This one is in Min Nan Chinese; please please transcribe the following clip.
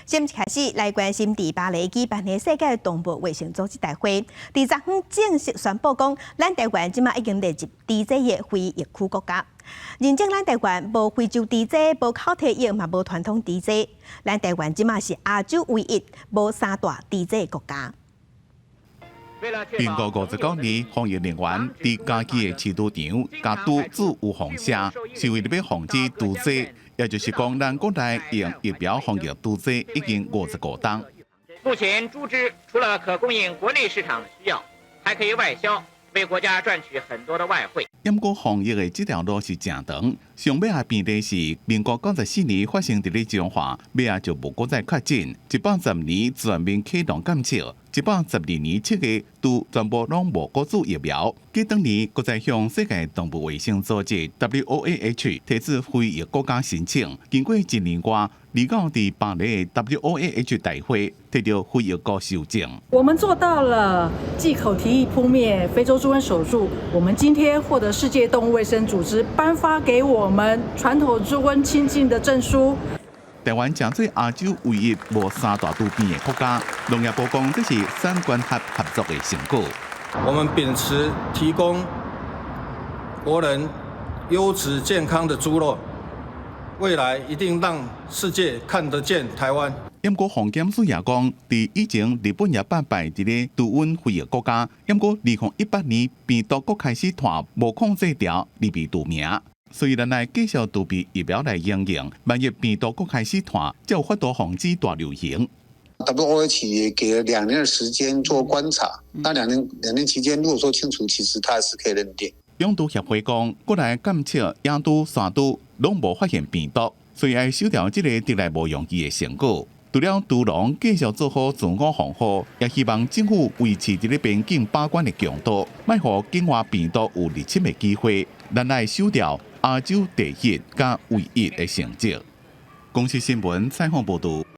先開始來關心佇巴黎舉辦的世界動物衛生組織大會，佇昨昏正式宣布講，咱台灣這馬已經列入豬災的非疫區國家。認證咱台灣無非洲豬災、無口蹄疫，嘛無傳統豬災。咱台灣這馬是亞洲唯一無三大豬災的國家。民國59年，防疫人員佇嘉義的飼豬場共豬注預防射，是為了欲防止豬災。也就是講，咱國內用疫苗防疫豬災已經55冬。目前豬隻除了可供應國內市場的需要，還可以外銷，為國家賺取很多的外匯。毋過防疫的這條路是誠長，上尾仔病例是民國94年發生佇咧彰化，尾仔就無閣再確診。110年全面啟動監測，112年7月都全部攏無閣注疫苗。過當年閣再向世界動物衛生組織 WOAH 提出非疫國家申請，經過一年外，29佇巴黎的 WOAH 大會提著非疫國修正。我們做到了，繼口蹄疫撲滅、非洲豬瘟守住。我們今天獲得世界動物衛生組織頒發給我們傳統豬瘟清淨的證書。台灣成做亞洲唯一無三大豬病的國家，農業部講這是產官學合作的成果。我們秉持提供國人優質健康的豬肉，未來一定讓世界看得見台灣。毋過防檢署也講，佇以前日本也捌排佇咧豬瘟非疫國家，毋過2018年病毒閣開始傳，無控制牢，入被除名。所以咱愛繼續儲備疫苗來應用，萬一病毒閣開始傳，才有法度防止大流行。 WOAH 也給了2年的時間做觀察，那兩年期間，如果說清楚，其實它是可以認定。養豬協會講，國內監測野豬、山豬攏無發現病毒，所以愛守牢這个得來無容易的成果。除了豬農繼續做好自我防護，也希望政府維持佇咧邊境把關的強度，莫予境外病毒有入侵的機會。咱愛守牢亞洲第一佮唯一的成績。公視新聞採訪報導。